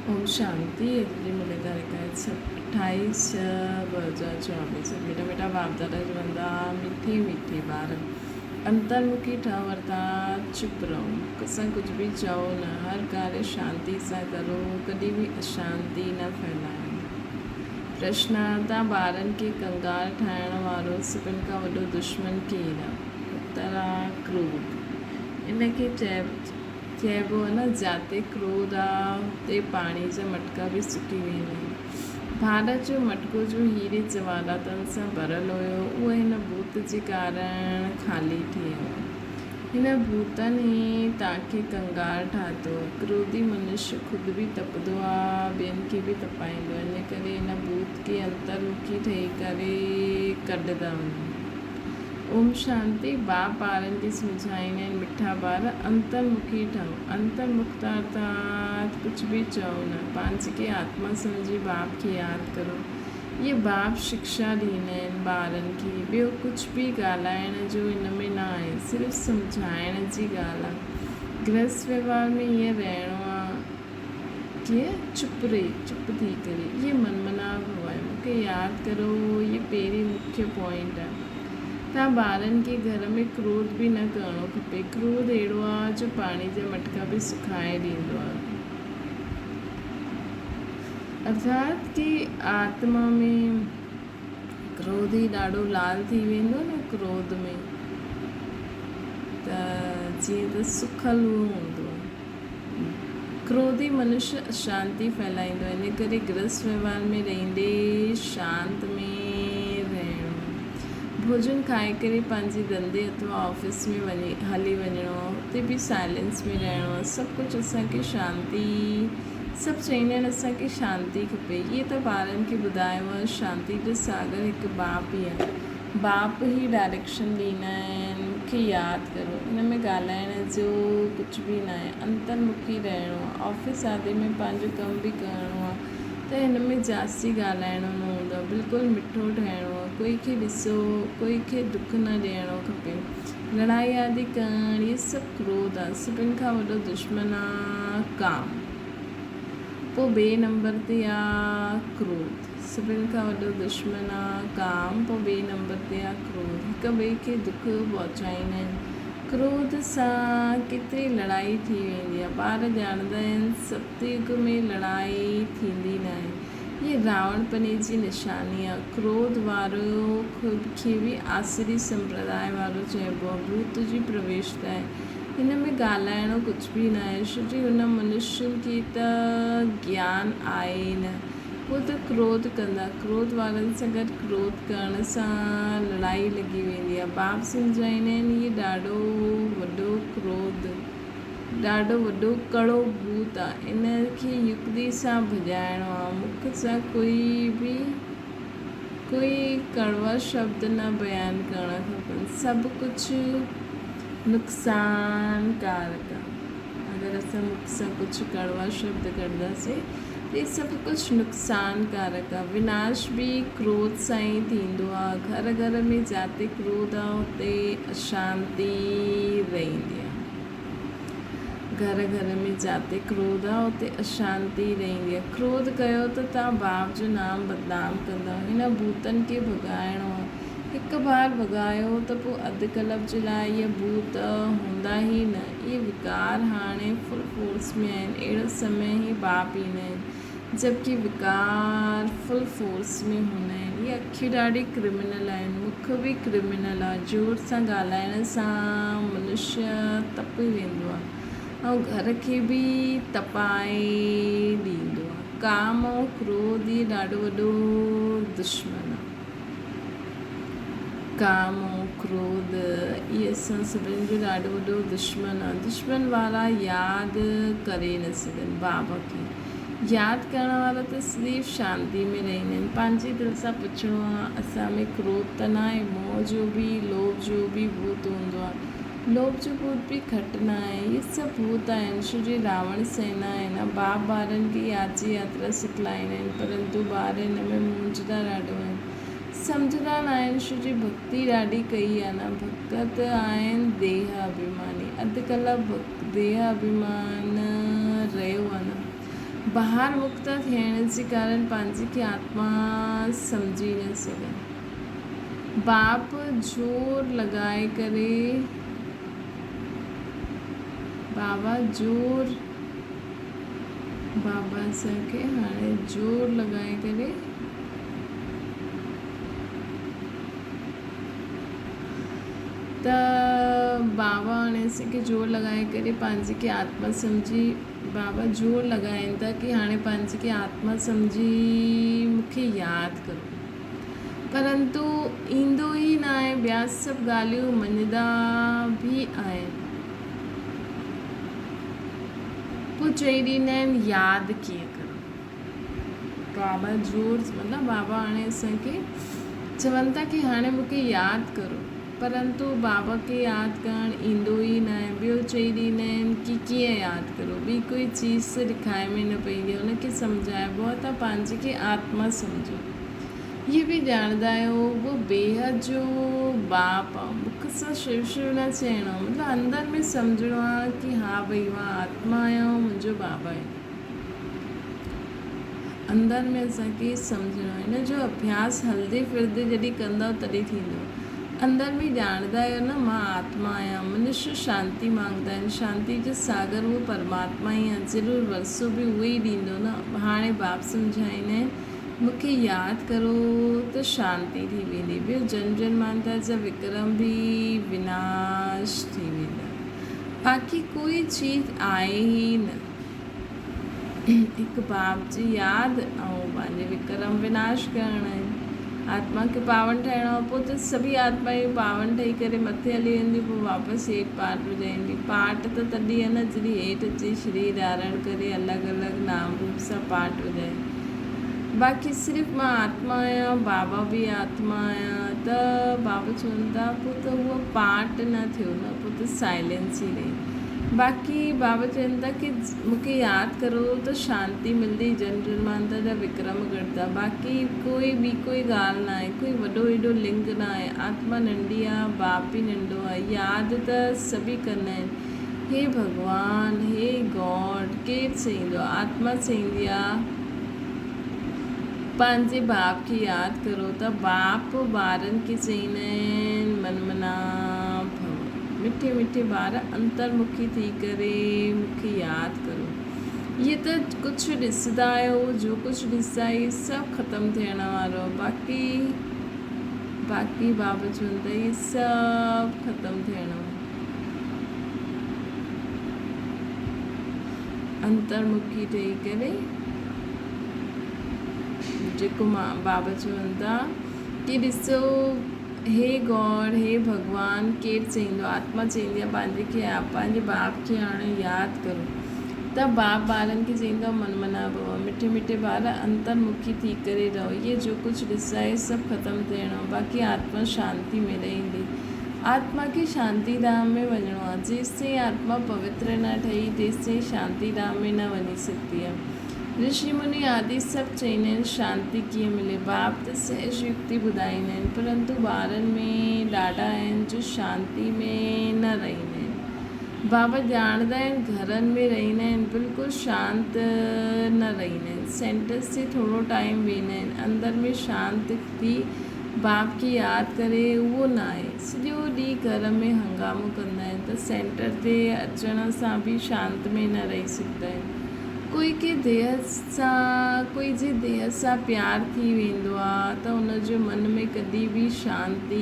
اوم شانتي اڄ جي ملي تاريخ آهي 28 ڇهه 2024 سڀ مٺا مٺا باپ دادا چوندا مٺي مٺي ٻار انترمکي ٺهه ورتا چپ رهو مک سان ڪجهه به چئو نه هر ڪاري شانتي سان ڪرو ڪڏهن به اشانتي نه ڦهلايو پرشن تان ٻارن کي ڪنگال ٺاهڻ وارو سڀن کان وڏو دشمن ڪير آ اتر آ ڪروڌ ان کي چئبو چئبو آ نه جاتي ڪروڌ آ اتي پاڻي جا مٽڪا به سڪي ويندا آهن. ڀارت جو مٽڪو جو هيري جواهراتن سان ڀريل هيو اهو هن ڀوت جي ڪارڻ خالي ٿي ويو. هن ڀوتن ئي تان کي ڪنگال ٺاهتو. ڪروڌي منشيه خود به تپندو آ ٻين کي به تپائيندو آ ان ڪري هن ڀوت کي انترمکي ٺهي ڪري ڪڍندا وڃو. اوم شانتي باپ ٻارن کي سمجهائيندا آهن مٺا ٻار انترمکي ٺهو انترمکتا ارٿات ڪجهه به چئو نه پنهنجي کي آتما سمجهي باپ کي ياد ڪرو اهي باپ شڪشا ڏيندا آهن ٻارن کي ٻيو ڪجهه به ڳالهائڻ جو ان ۾ نه آهي صرف سمجهائڻ جي ڳالهه آهي گرهست وهنوار ۾ ائين رهڻو آهي ڪيئن چپ رهي، چپ ٿي ڪري، اهي منمنا به هئا. مون کي ياد ڪرو، اهي پهرين مکيه پوائنٽ آهي. توهان ٻارن کي گهر ۾ ڪروڌ به نه ڪرڻو کپي. ڪروڌ اهڙو آهي جو پاڻي جا مٽڪا به سڪائي ڏيندو آهي. ارٿات ڪي آتما ۾ ڪروڌ ئي ڏاڍو لال ٿي ويندو آهي نه ڪروڌ ۾ ته جيئن ته سڪل اهو هوندو آهي. ڪروڌي منشيه اشانتي ڦهلائيندو آهي، ان ڪري گرهست وهنوار ۾ رهندي شانت ۾ رهڻو. ڀوڄن کائي ڪري پنهنجي ڌنڌي اٿوا آفيس ۾ وڃي هلي وڃڻو، اتي به سائلنس ۾ رهڻو آهي. سڀ ڪجهه اسان کي شانتي سڀ چئيندا آهن اسان کي شانتي کپي. اهي ته ٻارن کي ٻڌايو آهي شانتي جو ساگر هڪ باپ ئي آهي. باپ ئي ڊائريڪشن ڏيندا آهن مون کي ياد ڪرو ان ۾ ڳالهائڻ جو ڪجهه به ناهي انترمکي رهڻو آهي آفيس آدي ۾ پنهنجو ڪم به ڪرڻو آهي ته هن ۾ جاستي ڳالهائڻو نه هوندو آهي بلڪل مٺو ٺهڻو آهي ڪوئي کي ڏسو ڪوئي کي دک نه ڏيڻو کپي لڙائي آدي ڪرڻ اهي سڀ ڪروڌ آهي سڀن کان وڏو دشمن آهي ڪام پوء ٻئي نمبر تي آهي ڪروڌ. سڀن کان وڏو دشمن آ ڪام، پوء ٻئي نمبر تي آ ڪروڌ. هڪ ٻئي کي دک پهچائيندا آهن. ڪروڌ سان ڪيتري لڙائي ٿي ويندي آ. ٻار ڄاڻندا آهن ست يگ ۾ لڙائي ٿيندي ناهي. هيء راوڻپني جي نشاني آ. ڪروڌ وارو کي به آسري سمپرداء وارو چئبو آ. ڀوت جي پرويشتا آهي. هن ۾ ڳالهائڻو ڪجهه به ناهي. ڇو جي هن منشين کي ته گيان آهي ئي نه. هو ته ڪروڌ ڪندا. ڪروڌ وارن سان گڏ ڪروڌ ڪرڻ سان لڙائي لڳي ويندي آهي. باپ سمجهائيندا آهن هي ڏاڍو وڏو ڪروڌ، ڏاڍو وڏو ڪڙو ڀوت آهي. ان کي يڪتي سان ڀڄائڻو آهي. مک سان ڪوئي به ڪوئي ڪڙوا شبد نه بيان ڪرڻا کپن. سڀ ڪجهه نقصان ڪارڪ آهي. اگر اسان مک سان ڪجهه ڪڙوا شبد ڪڍنداسين ته هي سڀ ڪجهه نقصان ڪارڪ آهي. وناش به ڪروڌ سان ئي ٿيندو آهي. گهر گهر ۾ جاتي ڪروڌ آهي اتي اشانتي رهندي آهي. گهر گهر ۾ جاتي ڪروڌ آهي اتي اشانتي رهندي آهي. ڪروڌ ڪيو ته توهان باپ جو نام بدنام ڪندؤ. هن ڀوتن کي ڀڳائڻو آهي. هڪ بار ڀڳايو ته پوء اڌ ڪلپ جي لاء اهي ڀوت هوندا ئي نه. اهي وڪار هاڻي فل فورس ۾ آهن. اهڙو سمي هي باپ ايندا آهن. جبڪه وڪار فل فورس ۾ هوندا آهن. اهي اکيون ڏاڍي ڪرمنل آهن. مک به ڪرمنل آهي. زور سان ڳالهائڻ سان منشيه تپي ويندو آهي ۽ گهر کي به تپائي ڏيندو آهي. ڪام ۽ ڪروڌ اهي ڏاڍو وڏو دشمن آهي. ڪام ۽ ڪروڌ اهي اسان سڀني جو ڏاڍو وڏو دشمن آهي. دشمن وارا ياد ڪري نه سگهن بابا کي. ياد ڪرڻ وارا ته صرف شانتي ۾ رهندا آهن. پنهنجي دل سان پڇڻو آهي اسان ۾ ڪروڌ ته ناهي؟ موهه جو به لوڀ جو به ڀوت هوندو آهي. لوڀ جو ڀوت به گهٽ نه آهي. اهي سڀ ڀوت آهن. شو جي راوڻ سينا آهي نه. باپ ٻارن کي ياد جي ياترا سکلائيندا آهن پرنتو ٻار هن ۾ مونجهندا ڏاڍو آهن. سمجهندا نه آهن. شو جي ڀڳتي ڏاڍي ڪئي آهي نه. ڀڳت آهن ديهه اڀيماني. اڌ ڪلاڪ ديهه اڀيمان رهيو آهي نه. ٻاهر مڪتا ٿيڻ جي ڪارڻ پنهنجي کي آتما سمجهي نه سگهن. باپ زور لڳائي ڪري بابا زور بابا اسان کي هاڻي زور لڳائي ڪري ته بابا هاڻي اسان کي زور لڳائي ڪري پنهنجي کي آتما سمجهي بابا زور لڳائين ٿا ڪي هاڻي پنهنجي کي آتما سمجهي مون کي ياد ڪرو پرنتو ايندو ئي ناهي ٻيا سڀ ڳالهيون مڃدا به آهن پوء چئي ڏيندا آهن ياد ڪيئن ڪرو بابا زور مطلب بابا هاڻي اسان کي چون ٿا ڪي هاڻي مون کي ياد ڪرو پرنتو بابا کي ياد ڪرڻ ايندو ئي ناهي ٻيو چئي ڏيندا آهن ڪي ڪيئن ياد ڪرو ٻي ڪوئي چيز ته ڏکائي ۾ نه پئيندي آهي ان کي سمجهائبو آهي ته پنهنجي کي آتما سمجهو هي به ڄاڻندا آهيو اهو بيحد جو باپ آهي مک سان شو شو نه چئڻو مطلب اندر ۾ سمجهڻو آهي ڪي ها ڀئي مان آتما آهيان منهنجو بابا آهي. اندر ۾ اسان کي سمجهڻو آهي. ان جو اڀياس هلندي ڦرندي جڏهن ڪندؤ تڏهن ٿيندو. اندر ۾ ڄاڻندا آهيو نه مان آتما آهيان. منشيه شانتي مانگدا آهن. شانتي جو ساگر اهو پرماتما ئي آهي. ضرور ورثو به اهو ئي ڏيندو نه. هاڻي باپ سمجهائيندا آهن مون کي ياد ڪرو ته شانتي ٿي ويندي. ٻيو جنم جنمانتر جا وڪرم به وناش ٿي ويندا. باقي ڪوئي چيز آهي ئي نه. هڪ باپ جي ياد ۽ پنهنجي وڪرم وناش ڪرڻ آهي. آتما کي پاون ٺاهڻو آهي پوء ته سڀئي آتمائون پاون ٺهي ڪري مٿي هلي وينديون پوء واپس هيٺ پاٽ وڄائينديون. پاٽ ته تڏهن آهي نه جڏهن هيٺ اچي شرير ڌارڻ ڪري الڳ الڳ نام روپ سان پاٽ وڄائي. باقي صرف مان آتما آهيان بابا به آتما آهيان ته بابا چون ٿا پوء ته اهو پاٽ نه ٿيو نه پوء ته سائلينس ئي رهي. باقي بابا چون ٿا ڪي مون کي ياد ڪرو ته شانتي ملندي جن جنمانتر جا وڪرم گهٽدا باقي ڪوئي ٻي ڪوئي ڳالهه ناهي ڪوئي وڏو ايڏو لنگ ناهي آتما ننڍي آ باپ به ننڍو آ ياد ته سڀئي ڪندا آهن هي ڀڳوان هي گاڊ ڪير چئيندو آ آتما چئيندي آ پنهنجي باپ کي ياد ڪرو ته باپ ٻارن کي چئيندا آهن من منا ڀو مٺي مٺي ٻار انترمکي ٿي ڪري مون کي ياد ڪرو. اهي ته ڪجهه ڏسندا آهيو جو ڪجهه ڏسندا آهيو سڀ ختم ٿيڻ وارو آهي باقي باقي بابا چون ٿا اهي سڀ ختم ٿيڻو آهي. انترمکي ٺهي ڪري جيڪو مان بابا چون ٿا ڪي ڏسو هي گاڊ هي ڀڳوان ڪير چئيندو آتما چئيندي آهي پنهنجي کي پنهنجي باپ کي هاڻي ياد ڪرو ته باپ ٻارن کي چئيندو آهي من منا ڀو مٺي مٺي ٻار انترمکي ٿي ڪري رهو هي جو ڪجهه ڏسان هي سڀ ختم ٿيڻو باقي آتما شانتي ۾ رهندي آتما کي شانتي ڌام ۾ وڃڻو آهي. جيستائين آتما پوتر نه ٺهي، تيستائين شانتي ڌام ۾ نه وڃي سگهندي آهي. رشي مني آدي سڀ چئيندا آهن، شانتي ڪيئن ملي؟ باپ ته سهج يڪتي ٻڌائيندا آهن، پرنتو ٻارن ۾ ڏاڍا آهن جو شانتي ۾ نه رهندا آهن. بابا ڄاڻندا آهن، گهرن ۾ رهندا آهن، بلڪل شانت نه رهندا آهن. سينٽرس تي ٿورو ٽائيم ويندا آهن، اندر ۾ شانت ٿي باپ کي ياد ڪري اهو ناهي. سڄو ڏينهن گهر ۾ هنگامو ڪندا آهن ته سينٽر تي اچڻ سان به شانت ۾ نه رهي سگهندا آهن. ڪوئي کي ديهه سان ڪوئي جي ديهه سان پيار ٿي ويندو آ ته ان جو من ۾ ڪڏهن به شانتي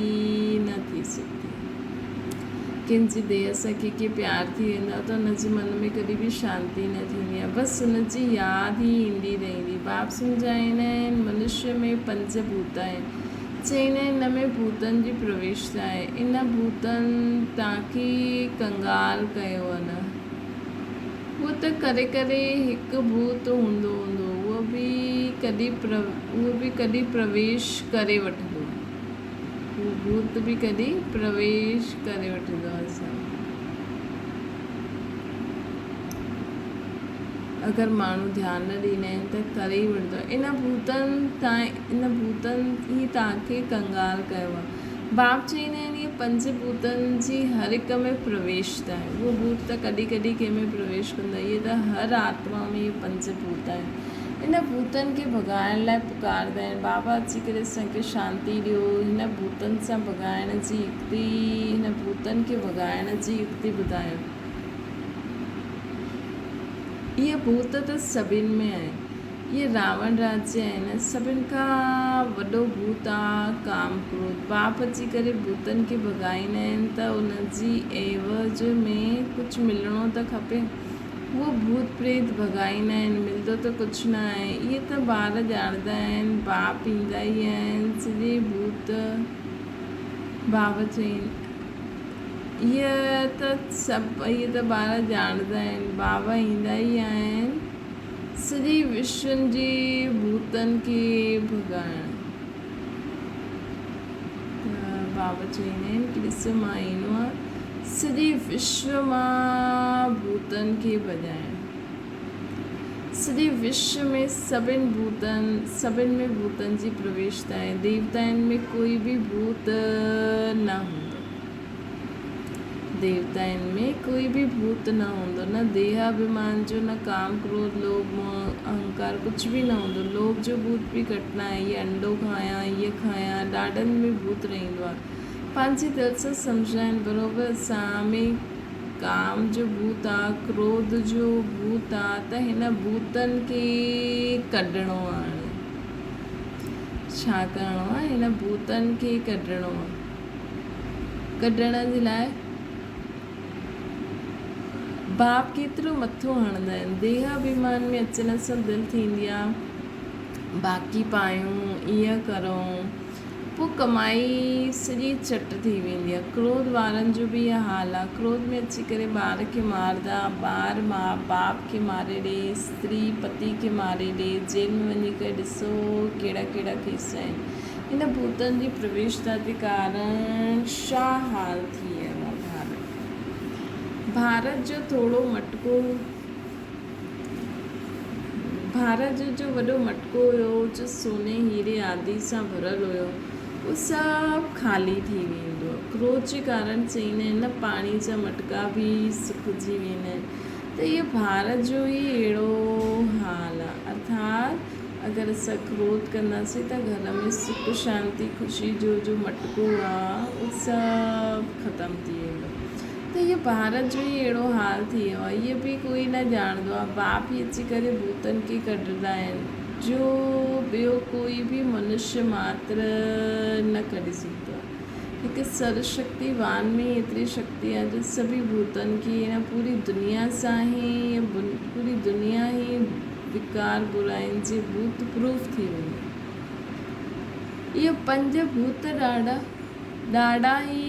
نه ٿي سگهندي. ڪنهن جي ديهه سان ڪنهن کي پيار ٿي ويندو آهي ته ان جي من ۾ ڪڏهن به شانتي نه ٿيندي آهي. بس ان جي ياد ئي ايندي رهندي. باپ سمجهائيندا آهن، منشيه ۾ پنج ڀوت آهن. چئيندا آهن، ان ۾ ڀوتن جي پرويشتا آهي. ان ڀوتن توهان کي ڪنگال ڪيو آهي نه؟ اهو ته ڪڏهن ڪڏهن هڪ ڀوت هوندو هوندو، اهو به ڪڏهن پرويش ڪري وٺندو. هو ڀوت به ڪڏهن پرويش ڪري وٺندو آهي اسان ۾. اگر ماڻهو ڌيان نه ڏيندا آهن ته ڪري ئي وٺندو آهي. ان ڀوتن تان ان ڀوتن ئي توهان کي ڪنگال ڪيو آهي. باپ چئيندا آهن اهي پنج ڀوتن جي هر هڪ ۾ پرويشتا آهي. اهو ڀوت ته ڪڏهن ڪڏهن ڪنهن ۾ پرويش ڪندو آهي. اهي ته هر آتما ۾ اهي پنج ڀوت آهن. ان ڀوتن کي ڀڳائڻ لاء پڪارندا آهن، بابا اچي ڪري اسان کي شانتي ڏيو. هن ڀوتن سان ڀڳائڻ جي يڪتي، هن ڀوتن کي ڀڳائڻ جي يڪتي ٻڌايو. اهي ڀوت ته سڀن ۾ آهن. اهي راوڻ راجيه آهن. سڀن کان وڏو ڀوت آ ڪام ڪروڌ. باپ اچي ڪري ڀوتن کي ڀڳائيندا آهن ته ان جي عيوض ۾ ڪجهه ملڻو ته کپي. اهو ڀوت پريت ڀڳائيندا آهن، ملندو ته ڪجهه نه آهي. اهي ته ٻار ڄاڻندا آهن، باپ ايندا ئي آهن، سڄي ڀوت باب چئين. اهي ته سڀ اهي ته ٻار ڄاڻندا آهن، بابا ايندا ئي آهن. سڄي وشن جي ڀوتن کي ڀڳائڻ. ته بابا چوندا آهن ڪي ڏس مان ايندو آهيان سڄي وشو مان ڀوتن کي ڀڄائڻ. سڄي وشو ۾ سڀن ڀوتن سڀن ۾ ڀوتن جي پرويشتا آهي. ديوتائن ۾ ڪوئي به ڀوت نه هوندو. ديوتائن ۾ ڪوئي به ڀوت نه هوندو، نه ديهه اڀيمان جو، نه ڪام ڪروڌ لوڀ موهه اهنڪار ڪجهه به نه هوندو. لوڀ جو ڀوت به گهٽ نه آهي، هيء انڊو کايان، هيء کايان، ڏاڍن ۾ ڀوت رهندو آهي. پنهنجي دل سان سمجهائين بروبر اسان ۾ ڪام جو ڀوت آ، ڪروڌ جو ڀوت آ ته هن ڀوتن کي ڪڍڻو آ هاڻي. ڇا ڪرڻو آ؟ هن ڀوتن کي ڪڍڻو آ. ڪڍڻ جي لاء باپ ڪيترو مٿو هڻندا آهن. ديهه اڀيمان ۾ اچڻ سان دل ٿيندي آ باقي پايون، ايئن ڪرون. پوء ڪمائي سڄي چٽ ٿي ويندي آ. ڪروڌ وارن جو به اها حال آ. ڪروڌ ۾ اچي ڪري ٻار کي ماردا، ٻار ماء باپ کي ماري ڏي، استري پتي کي ماري ڏي. جيل ۾ وڃي ڪري ڏسو ڪهڙا ڪهڙا ڪيس آهن. هن ڀوتن جي پرويشتا جي ڪارڻ ڇا حال ٿي ويو آهي ڀارت. ڀارت جو ٿورو مٽڪو ڀارت جو جو وڏو مٽڪو هيو جو سوني هيري آدي سان ڀريل هيو اهو سڀ خالي ٿي ويندو. ڪروڌ جي ڪارڻ چئيندا آهن نه پاڻي جا مٽڪا به سڪجي ويندا آهن ته اهو ڀارت جو ئي اهڙو حال آهي ارٿات اگر اسان ڪروڌ ڪنداسين ته گهر ۾ سک شانتي خوشي جو جو مٽڪو آ اهو سڀ ختم ٿي ويندو ته اهو ڀارت جو ئي اهڙو حال ٿي ويو آ اهو به ڪوئي نه ڄاڻندو آ باپ ئي اچي ڪري ڀوتن کي ڪڍندا آهن جو ٻيو ڪوئي به منشيه ماتر نه ڪڍي سگهندو آ هڪ سرشڪتي وان ۾ ئي ايتري شڪتي آ جو سڀئي ڀوتن کي هن پوري دنيا سان ئي پوري دنيا ئي وڪار براين جي ڀوت پروف ٿي وڃي. اهي پنج ڀوت ڏاڍا ڏاڍا ئي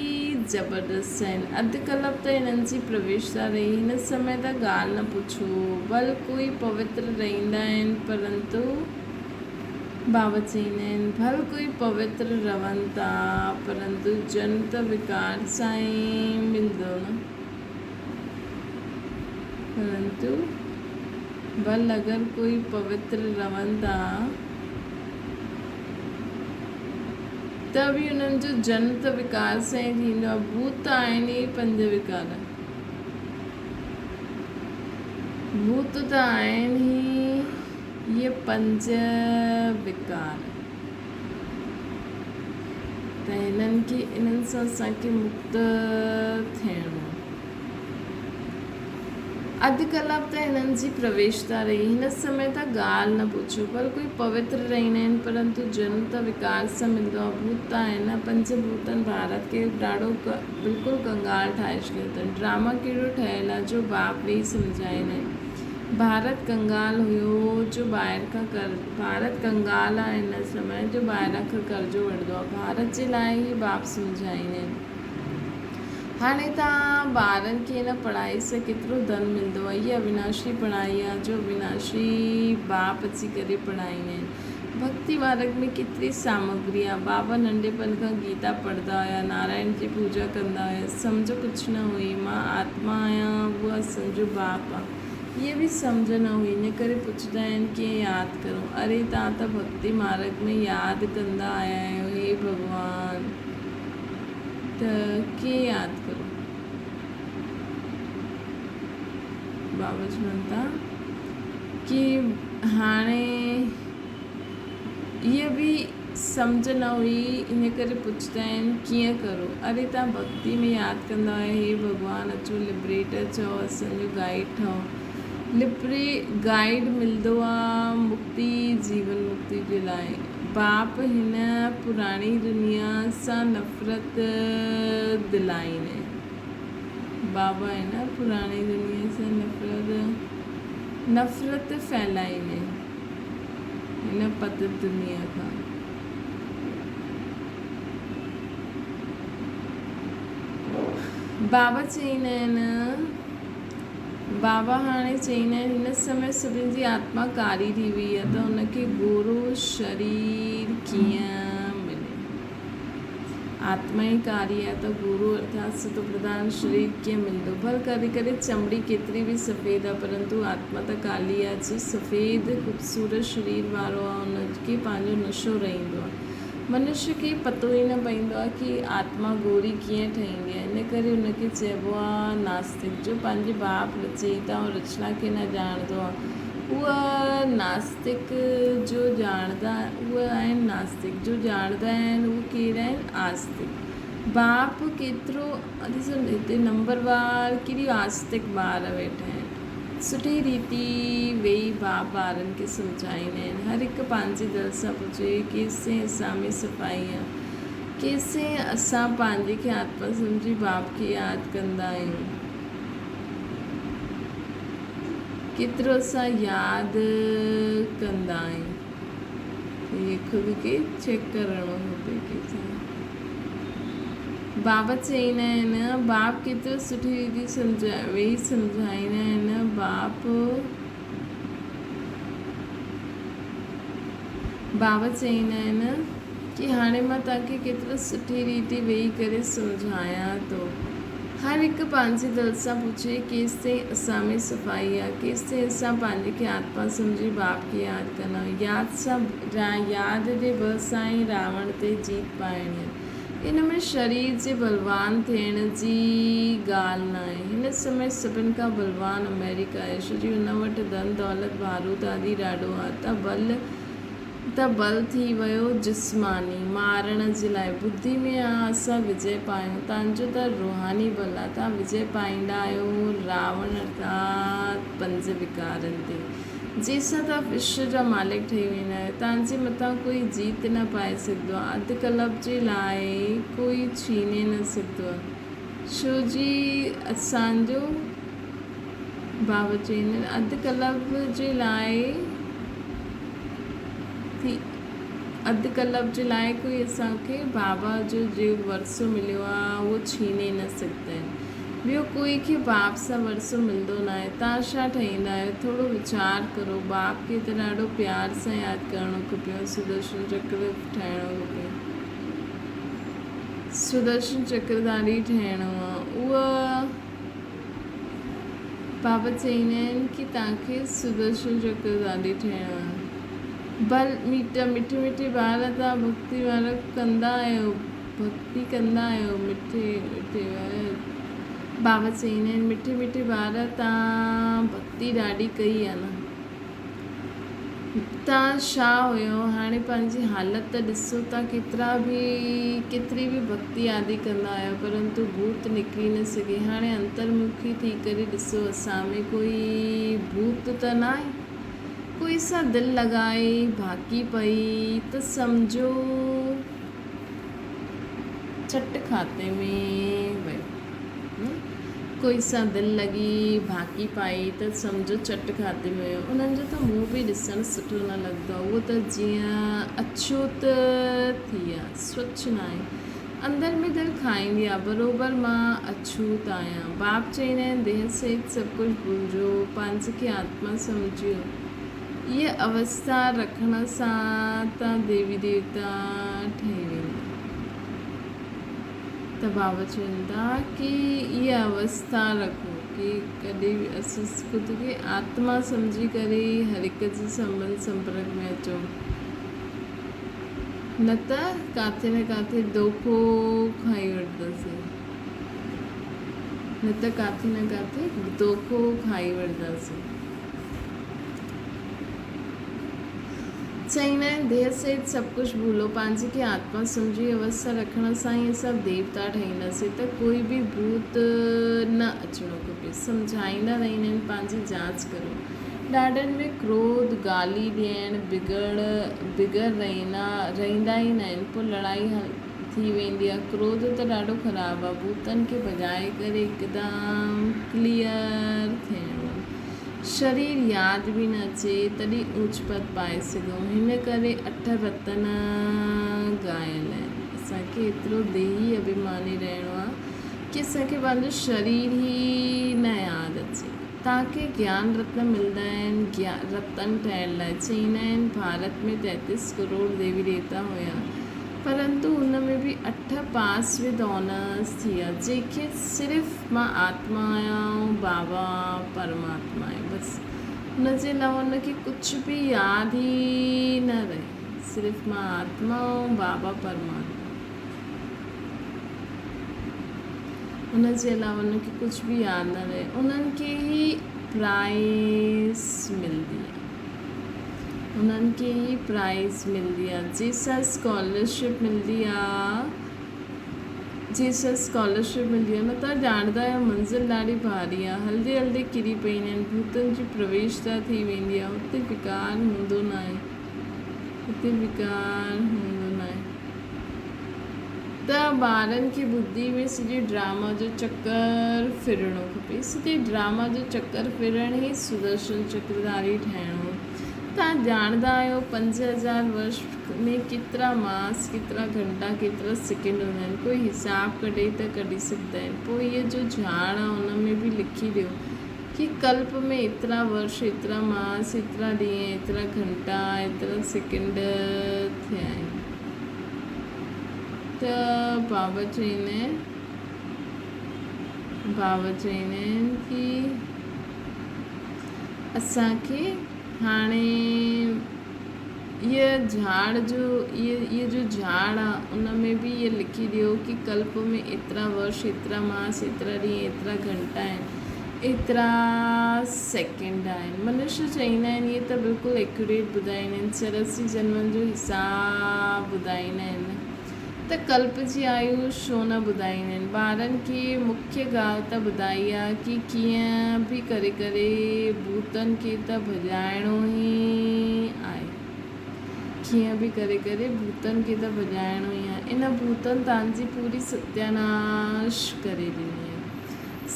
زبردست آهن. اڌ ڪلپ ته هنن جي پرويشتا رهي. هن سمي ته ڳالهه نه پڇو. ڀل ڪوئي پوتر رهندا آهن پرنتو بابا چئيندا آهن ڀل ڪوئي پوتر رهن ٿا پرنتو جن ته وڪار سان ئي ملندو نه. پرنتو ڀل اگر ڪوئي پوتر رهن ٿا ته به انهن جو جنم ته وڪار سان ئي ٿيندو آهي. ڀوت ته آهن ئي پنج وڪار. ڀوت ته آهن ئي اهي پنج وڪار. ته هنن کي انهن سان اسان کي مڪت ٿيڻو آهي. اڌ ڪلاڪ ته هنن جي پرويشتا رهي. هن سمي ته ڳالهه نه پڇو. پر ڪوئي پوتر رهندا آهن، پرنتو جنم ته وڪار سان ملندو آهي. ڀوت ته آهن نه. پنج ڀوتن ڀارت کي ڏاڍو بلڪل ڪنگال ٺاهي ڇڏيو اٿن. ڊراما ڪهڙو ٺهيل آهي جو باپ ويهي سمجهائيندا آهن. ڀارت ڪنگال هيو جو ٻاهر کان قرض ڀارت ڪنگال آهي هن سمي جو ٻاهران کان قرضو وٺندو آهي. ڀارت جي لاء ئي باپ سمجهائيندا آهن. هاڻي توهان ٻارن کي هن پڙهائي سان ڪيترو ڌن ملندو آهي. هيء اويناشي پڙهائي آهي جو اويناشي باپ اچي ڪري پڙهائيندا آهن. ڀڳتي مارڳ ۾ ڪيتري سامگري آهي. بابا ننڍپڻ کان گيتا پڙهندا هيا، نارائڻ جي پوڄا ڪندا هيا. سمجهه ڪجهه نه هئي. مان آتما آهيان، اهو اسان جو باپ آهي. هيء به سمجهه نه هئي. ان ڪري پڇندا آهن ڪيئن ياد ڪرون. اري توهان ته ڀڳتي مارڳ ۾ ياد ڪندا آيا آهيو. هي ڀڳوان! ته ڪيئن ياد ڪرو؟ بابا چون ٿا ڪي هاڻي اها به سمجهه نه هئي ان ڪري پڇندا آهن ڪيئن ڪرو؟ اري تان ڀڳتي ۾ ياد ڪندا آهيو هي ڀڳوان اچو لبريٽر چئو اسان جو گائيڊ ٺهو لبري گائيڊ ملندو آ مڪتي جيون مڪتي جي لاء باپ هن پراڻي دنيا سان نفرت دلائين بابا هن پراڻي دنيا سان نفرت نفرت ڦهلائين هن پتت دنيا کان. بابا چئيندا آهن، بابا هاڻي چئيندا آهن، هن سمي سڀن جي آتما ڪاري ٿي وئي آهي ته هن کي گورو شرير ڪيئن ملي؟ آتما ئي ڪاري آهي ته گورو ارٿات ستو پرڌان شرير ڪيئن ملندو؟ ڀل ڪڏهن ڪڏهن چمڙي ڪيتري به سفيد آهي پرنتو آتما ته ڪالي آهي. جو سفيد خوبصورت شرير وارو آهي ان کي پنهنجو نشو رهندو آهي. منش کي پتو ئي نه پوندو آهي ڪي آتما گوري ڪيئن ٺهندي آهي ان ڪري ان کي چئبو آهي ناستڪ جو پنهنجي باپ رچئيتا ۽ رچنا کي نه ڄاڻندو آهي اهو ناستڪ جو ڄاڻندا اهي آهن ناستڪ جو ڄاڻندا آهن اهي ڪير آهن آستڪ باپ ڪيترو ڏسو هتي نمبر وار ڪيڏي آستڪ ٻار ويٺا آهن سٺي ريتي ويهي باپ ٻارن کي سمجهائيندا آهن. هر هڪ پنهنجي دل سان پڇي، ڪيسين اسان ۾ صفائي آ؟ ڪيسين اسان پنهنجي کي آتما سمجهي باپ کي ياد ڪندا آهيون؟ ڪيترو اسان ياد ڪندا آهيون؟ هي خود کي چيڪ ڪرڻو کپي ڪيسين. بابا چئيندا آهن، باپ ڪيترو سٺي ريتي سمجهائي ويهي سمجهائيندا آهن، باپ بابا چئيندا آهن ڪي هاڻي مان توهان کي ڪيترو سٺي ريتي ويهي ڪري سمجهايان ٿو. هر هڪ پنهنجي دل سان پڇي، ڪيستائين اسان ۾ صفائي آهي؟ ڪيستائين اسان پنهنجي کي آتما سمجهي باپ کي ياد ڪندا آهيون؟ ياد سان ياد جي بل سان ئي راوڻ تي جيت پائڻي آهي. ان ۾ شرير جي بلوان ٿيڻ جي ڳالهه ناهي. هن سمي سڀن کان بلوان آمريڪا آهي، ڇو جي ان وٽ ڌن دولت، بارود آدي ڏاڍو آهي ته بل ته بل ٿي ويو جسماني مارڻ جي لاء. ٻڌي ۾ آ اسان وجئه پايون، تانجو ته روحاني بل آ، تان وجئه پائيندا آهيو راوڻ ارٿات پنج وڪارن تي. جنهن سان توهان وشو جا مالڪ ٺهي ويندا آهيو. توهان جي مٿان ڪوئي جيت نه پائي سگهندو آهي. اڌ ڪلپ جي لاء ڪوئي ڇيني نه سگهندو آهي. ڇو جي اسان جو بابا چوندا آهن اڌ ڪلپ جي لاء ٿي اڌ ڪلپ جي لاء ڪوئي اسان کي بابا جو جيڪو ورثو مليو آهي اهو ڇيني نه سگهندا آهن. ٻيو ڪوئي کي باپ سان ورثو ملندو ناهي. تان ڇا ٺهيندا آهيو؟ ٿورو ويچار ڪرو. باپ کي ته ڏاڍو پيار سان ياد ڪرڻو کپي ۽ سدرشن چڪر ٺاهڻو کپي. سدرشن چڪرڌاري ٺهڻو آ. اهو بابا چئيندا آهن ڪي تان کي سدرشن چڪرڌاري ٺهڻو آ. ڀل ميٽ مٺي مٺي ٻار تان ڀڳتي وارا ڪندا آهيو. ڀڳتي ڪندا آهيو مٺي مٺي بابا چئيندا آهن مٺي مٺي ٻار تان ڀڳتي ڏاڍي ڪئي آهي نه تان ڇا هيو هاڻي پنهنجي حالت ته ڏسو تان ڪيترا به ڪيتري به ڀڳتي آدي ڪندا آهيو پرنتو ڀوت نڪري نه سگهي هاڻي انترمکي ٿي ڪري ڏسو اسان ۾ ڪوئي ڀوت ته ناهي ڪوئي سان دل لڳائي ڀاڪي پئي ته سمجهو چٽ کاتي ۾ ويو. ڪوئي سان دل لڳي ڀاڪي پائي ته سمجهو چٽ کاتي ۾ ويو. انهن جو ته منهن به ڏسڻ سٺو نه لڳندو آهي. اهو ته جيئن اڇوت ٿي آ، سوڇ ناهي. اندر ۾ دل کائيندي آ، بروبر مان اڇوت آهيان. باپ چئيندا آهن ديهه سهت سڀ ڪجهه ڀلجو، پنهنجي کي آتما سمجهيو. اها اوسٿا رکڻ سان ته ديوي ديوتا ٺهي ويندا. ته بابا چون ٿا ڪي اها اوسٿا رکو ڪي ڪڏهن به اسين خود کي آتما سمجهي ڪري هر هڪ جي سنٻنڌ سمپرڪ ۾ اچون. نه ته ڪاٿي نه ڪاٿي دوکو کائي وٺنداسين. نه ته ڪاٿي نه ڪاٿي دوکو کائي وٺنداسين. چئيندا آهن ديهه سهت سڀ ڪجهه ڀولو، پنهنجي کي آتما سمجهي اوسٿا رکڻ سان ئي اسان ديوتا ٺهينداسين ته ڪوئي به ڀوت نه اچڻو کپي. سمجهائيندا رهندا آهن پنهنجي جاچ ڪرو. ڏاڍن ۾ ڪروڌ، گالي ڏيڻ، بگڙ بگر رهندا رهندا ئي ناهن پوء لڙائي ٿي ويندي آهي. ڪروڌ ته ڏاڍو خراب آهي. ڀوتن کي ڀڄائي ڪري هڪدم ڪليئر ٿيڻو. شرير ياد به نه اچي تڏهن اوچ پد پائي سگهون. هن ڪري اٺ رتن ڳايل آهن. اسان کي ايترو ديهي اڀيماني رهڻو آهي ڪي اسان کي پنهنجو شرير ئي نه ياد اچي. توهان کي گيان رتن ملندا آهن رتن ٺهڻ لاء. چئيندا آهن ڀارت ۾ تيتيس ڪروڙ ديوي ديوتا هيا. پرنتو ان ۾ به اٺ پاس ود آنرس ٿي ويا جنهن کي صرف مان آتما آهيان ۽ بابا پرماتما آهي بس ان جي علاوه ان کي ڪجهه به ياد ئي نه رهي صرف مان آتما ۽ بابا پرماتما ان جي علاوه ان کي ڪجهه به ياد نه رهي انهن کي ئي پرائز ملندي آهي. انهن کي ئي پرائز ملندي آ جنهن سان اسڪالرشپ ملندي آ جنهن سان اسڪالرشپ ملندي آ نه توهان ڄاڻندا آهيو منزل ڏاڍي ڀاري آ هلندي هلندي ڪري پئيندا آهن ڀوتن جي پرويشتا ٿي ويندي آ اتي وڪار هوندو ناهي اتي وڪار هوندو ناهي. ته ٻارن کي ٻڌي ۾ سڄي ڊراما جو چڪر ڦرڻو کپي. سڄي ڊراما جو چڪر ڦرڻ ئي سدرشن چڪرڌاري ٺهڻو. توهان ڄاڻندا آهيو 5000 ورش ۾ ڪيترا ماس، ڪيترا گهنٽا، ڪيترا سيڪنڊ هوندا آهن. ڪوئي حساب ڪڍي ته ڪڍي سگهندا آهن. پوء هيء جو جهاڙ آهي ان ۾ به لکي ڏيو ڪي ڪلپ ۾ ايترا ورش، ايترا ماس، ايترا ڏينهن، ايترا گهنٽا، ايترا سيڪنڊ ٿيا آهن. ته بابا چئيندا آهن بابا چئيندا آهن ڪي اسان کي هاڻي اهي جهاڙ جو اهي اهي جو جهاڙ آ ان ۾ به اهي لکي ڏيو ڪي ڪلپ ۾ ايترا ورش ايترا ماس ايترا ڏينهن ايترا گهنٽا آهن ايترا سيڪنڊ آهن. منشي چئيندا آهن اهي ته بلڪل ايڪيوريٽ ٻڌائيندا آهن. 84 جنمن جو حساب ٻڌائيندا آهن ته ڪلپ جي آيو ڇو نه ٻڌائيندا آهن. ٻارن کي مکيه ڳالهه ته ٻڌائي آ ڪي ڪيئن به ڪري ڪري ڀوتن کي ته ڀڄائڻو ئي آهي. ڪيئن به ڪري ڪري ڀوتن کي ته ڀڄائڻو ئي آهي. ان ڀوتن تان جي پوري ستياناش ڪري ڏني آهي.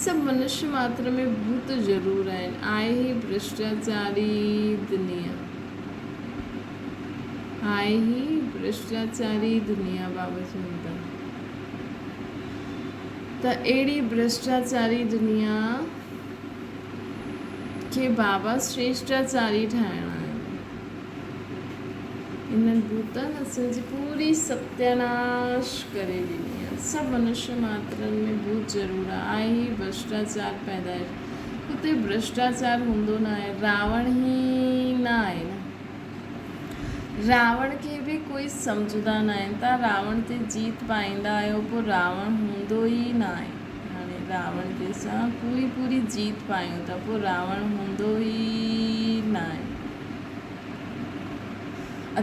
سڀ منشي ماتر ۾ ڀوت ضرور آهن. آهي هي ڀرشٽاچاري دنيا. آهي هي ڀرشٽاچاري دنيا بابا چون ٿا ته اهڙي ڀرشٽاچاري دنيا کي بابا شريشٽاچاري ٺاهڻ آيو آهي. انهن ڀوتن اسان جي پوري ستياناش ڪري ڏني آهي. سڀ منشي ماترن ۾ ڀوت ضرور آهي. آهي هي ڀرشٽاچار پيدائش. اتي ڀرشٽاچار هوندو نه آهي. راوڻ ئي نه آهي نه. راوڻ کي به ڪوئي سمجهندا نه آهن. توهان راوڻ تي جيت پائيندا آهيو پوء راوڻ هوندو ئي نه آهي. هاڻي راوڻ تي اسان پوري پوري جيت پايون ٿا پوء راوڻ هوندو ئي نه آهي.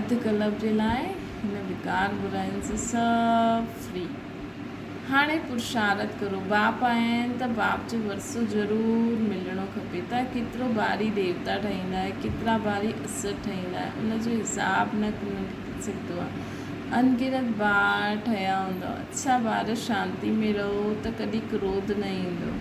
اڌ ڪلب جي لاء هن وڪار براين سان سڀ فري. هاڻي پرشارت ڪرو. باپ آيا آهن ته باپ جو ورثو ضرور ملڻو کپي. تان ڪيترو باري ديوتا ٺهيندا آهيو، ڪيترا باري اسر ٺهيندا آهيو، ان جو حساب نه نڪري سگهندو آهي. انگرت ٻار ٺهيا هوندؤ. اڇا ٻار شانتي ۾ رهو ته ڪڏهن ڪروڌ نه ايندو.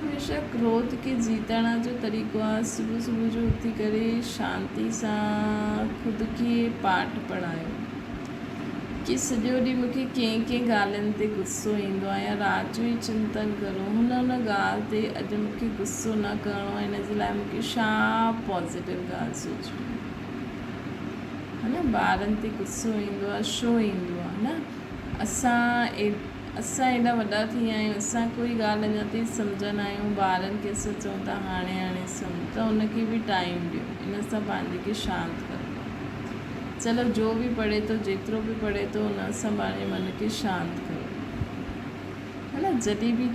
هميشه ڪروڌ کي جيتڻ جو طريقو آهي صبح صبح جو اٿي ڪري شانتي سان خود کي پاٺ پڙهايو ڪي سڄو ڏينهن مون کي ڪنهن ڪنهن ڳالهين تي غصو ايندو آهي يا رات جو ئي چنتن ڪرو هن هن ڳالهه تي اڄ مون کي غصو نه ڪرڻو آهي ان جي لاء مون کي ڇا پازيٽو ڳالهه سوچڻي آهي نه ٻارن تي غصو ايندو آهي ڇو ايندو آهي نه اسان اسان ايڏا وڏا ٿي ويا آهيون، اسان ڪوئي ڳالهه اڃا تائين سمجهيا نه آهيون، ٻارن کي اسان چئون ٿا هاڻي هاڻي سمجهه ته ان کي به ٽائيم ڏيو، ان سان پنهنجي کي شانت ڪرڻو آهي. چلو جو به پڙهي ٿو جيترو به پڙهي ٿو ان سان پنهنجي من کي شانت ڪرو ها نه جڏهن به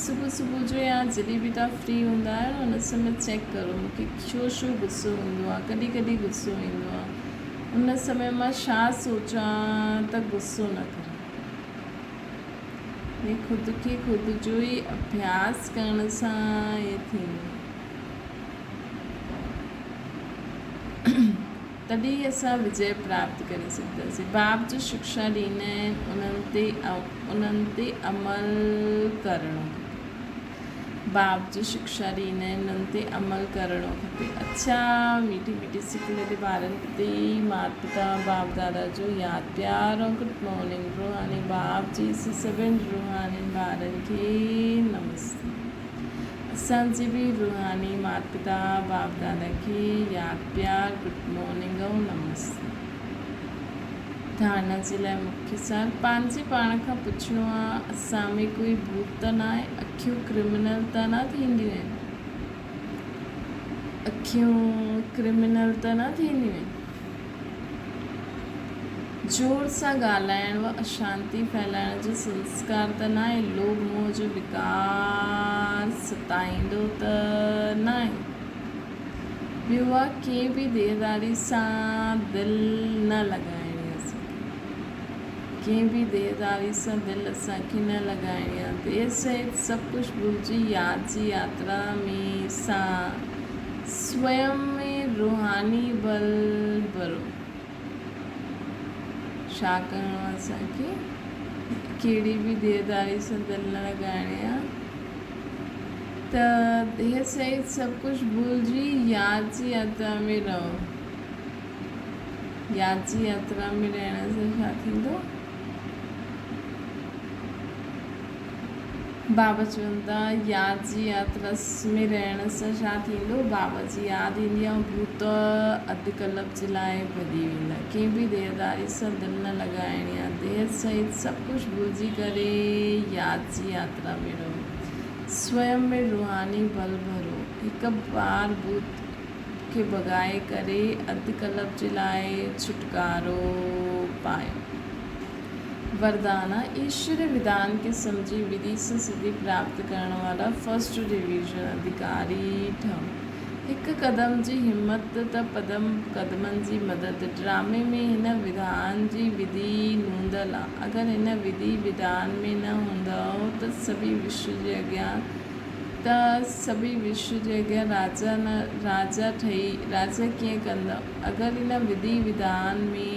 صبح صبح جو يا جڏهن به توهان فري هوندا آهيو نه ان سمي چيڪ ڪرو مون کي ڇو ڇو غصو ايندو آهي ڪڏهن ڪڏهن غصو ايندو آهي ان سمي مان ڇا سوچان ته غصو نه ڪران ۾ خود کي خود جو ئي اڀياس ڪرڻ سان ائين ٿيندو. تڏهن ئي اسان وجئه پراپت ڪري سگهنداسين. باب جو شڪشا ڏيندا آهن انهن تي انهن تي عمل ڪرڻو کپي. باب جو شڪشا ڏيندا آهن انهن تي عمل ڪرڻو کپي. اڇا ميٺي ميٺي سڪ لڌي ٻارن پرتي مات پتا باپ دادا جو ياد پيار ۽ گڊ مارننگ روحاني باپ جي سڀن روحانين ٻارن کي نمستي. اسان جي به روحاني مات پتا باپ دادا کي ياد پيار گڊ مارننگ ۽ نمستي. ڌارڻا جي لاء مکيه سوال پنهنجي پاڻ کان پڇڻو آ اسان ۾ ڪوئي ڀوت ته ناهي اکيون ڪرمنل ته نه ٿينديون آهن اکيون ڪرمنل ته نه ٿينديون آهن. زور سان ڳالهائڻ و اشانتي ڦهلائڻ جو سنسڪار ته ناهي، لوڀ موهه جو وڪار ستائيندو ته ناهي. ٻيو آ ڪنهن به ديهداري سان دل نه لڳائڻي اسان کي. ڪنهن به ديهداري سان دل اسان کي نه لڳائڻي آ. ديهه سهت سڀ ڪجهه ڀلجي ياد جي ياترا ۾ سان سويم ۾ روحاني بل ڀرو. ڇا ڪرڻو آ اسان کي؟ ڪهڙي به ديهداري سان دل نه لڳائڻي آ ته ديهه سهت سڀ ڪجهه ڀلجي ياد جي ياترا ۾ رهو. ياد جي ياترا ۾ رهڻ سان ڇا ٿيندو؟ بابا چون ٿا، ياد جي ياترا ۾ رهڻ سان ڇا ٿيندو؟ بابا جي ياد ايندي ۽ ڀوت اڌ ڪلپ جي لاء ڀڄي ويندا. ڪنهن به ديهداري سان دل نه لڳائڻي آهي. ديهه سهت سڀ ڪجهه ڀلجي ڪري ياد جي ياترا ۾ رهو. سويم ۾ روحاني بل ڀرو. هڪ بار ڀوت کي ڀڳائي ڪري اڌ ڪلپ جي لاء ڇوٽڪارو پايو. وردانا، ايشوري وڌان کي سمجهي وڌي سان سڌي پراپت ڪرڻ وارا فرسٽ ڊويزن اڌڪاري ٺهو. هڪ قدم جي همت ته پدم قدمن جي مدد. ڊرامي ۾ هن وڌان جي وڌي نوندل آ. اگر هن وڌي وڌان ۾ نه هوندؤ ته سڀئي وشو جي اڳيان ته سڀئي وشو جي اڳيان راجا نه راجا ٺهي راجا ڪيئن ڪندؤ؟ اگر هن وڌي وڌان ۾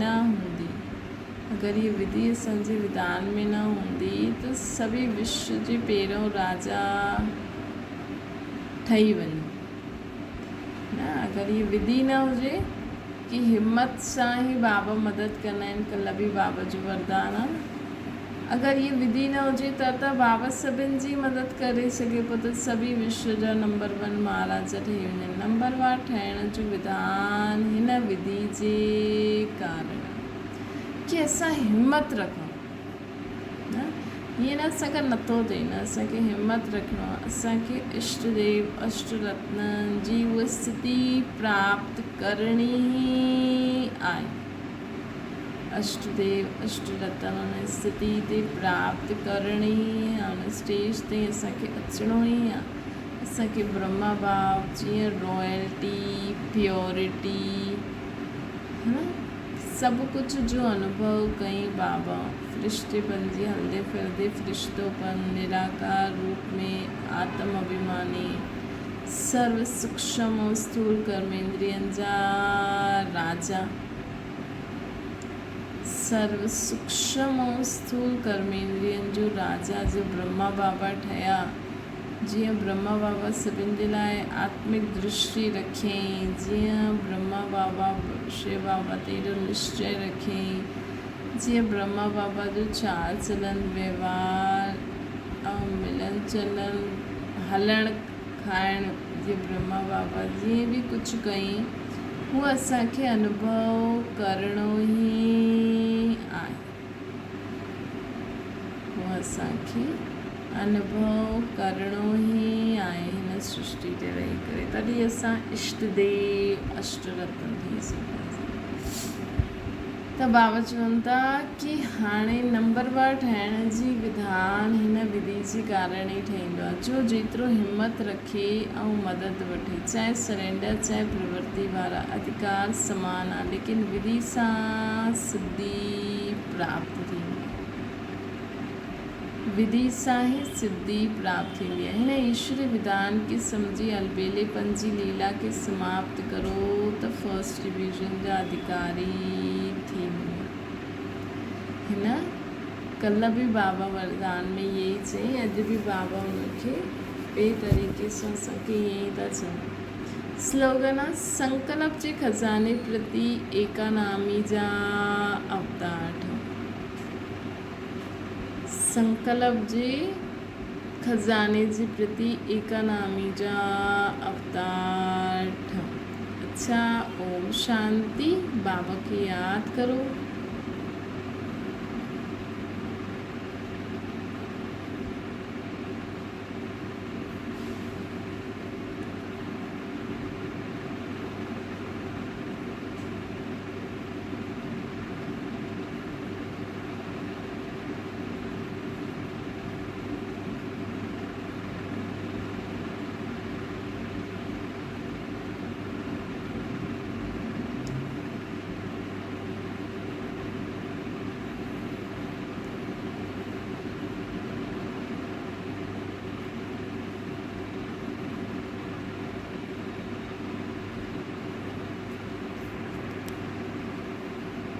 نه هوندي. اگر هيء وڌي اسان جي وڌان ۾ نه هوندي ته سڀئي وشو جي پهريون راجا ٺهي وڃون. نه اگر هيء وڌي نه هجي ڪي همت سان ئي بابا مدد ڪندا آهن ڪلهه به بابا جو وردان آهي نه اگر هيء وڌي نه هجي ته ته بابا سڀن جي مدد ڪري سگهي پيو ته سڀئي وشو جا نمبر ون مهاراجا ٺهي وڃن. نمبر وار ٺهڻ جو وڌان هن وڌي جي ڪارڻ آهي. ڪي اسان همت رکون نه ائين نه اسان کان نٿو ٿئي نه اسان کي همت رکڻو آهي اسان کي اشٽ ديو اشٽ رتنن جي اها اسٿتي پراپت ڪرڻي ئي آهي اشٽ ديو اشٽ رتن ان اسٿتي تي پراپت ڪرڻي ئي آهي ان اسٽيج تي اسان کي اچڻو ئي آهي اسان کي برهما ڀاو جيئن رائلٽي پيورٽي ها سڀ ڪجهه جو انوڀو ڪئين بابا فرشتي بنجي هلندي ڦرندي فرشتو پن نراڪار روپ ۾ آتم اڀيماني سرو سوڪشم ۽ اسٿول ڪرميندرين جا راجا سرو سوڪشم ۽ اسٿول ڪرميندرين جو راجا جو برهما بابا ٺهيا جيئن برهما بابا سڀن جي لاء آتمڪ درشٽي رکيائين، جيئن برهما بابا شو بابا تي ايڏو نشچي رکيائين، جيئن برهما بابا جو چال چلن، وهنوار ۽ ملن چلن، هلڻ کائڻ، جيئن برهما بابا جيئن به ڪجهه ڪيائين، هو اسان کي انوڀو ڪرڻو ئي آهي. هو اسان کي انوڀو ڪرڻو ئي آهي هن سرشٽي تي رهي ڪري تڏهن اسان اشٽ ديو اشٽ رتن ٿي سگهنداسين. ته بابا چون ٿا ڪي هاڻي نمبروار ٺاهڻ جي وڌان هن وڌي جي ڪارڻ ئي ٺهيندو آهي جو جيترو همت رکي ۽ مدد وٺي چاهي سرينڊر چاهي پرورتي وارا اڌڪار سمان آهي ليڪن وڌي سان سڌي پراپت ٿيندي آهي. وڌي سان ئي سڌي پراپت ٿيندي آهي. هن ايشوري وڌان کي سمجهي البيليپن جي ليلا کي سماپت ڪرو ته فرسٽ ڊويزن جا اڌڪاري ٿي وڃو. هن ڪلهه به بابا وردان ۾ ائين ئي چيائين، اڄ به بابا ان کي ٻئي طريقي سان اسان کي ائين ئي ٿا چون. سلوگن آ، سنڪلپ جي خزاني پرتي ايڪانامي جا اوتار ٺهو. سنڪلپ جي خزاني جي پرتي ايڪانامي جا اوتار ٺهو. اڇا اوم شانتي بابا کي ياد ڪرو.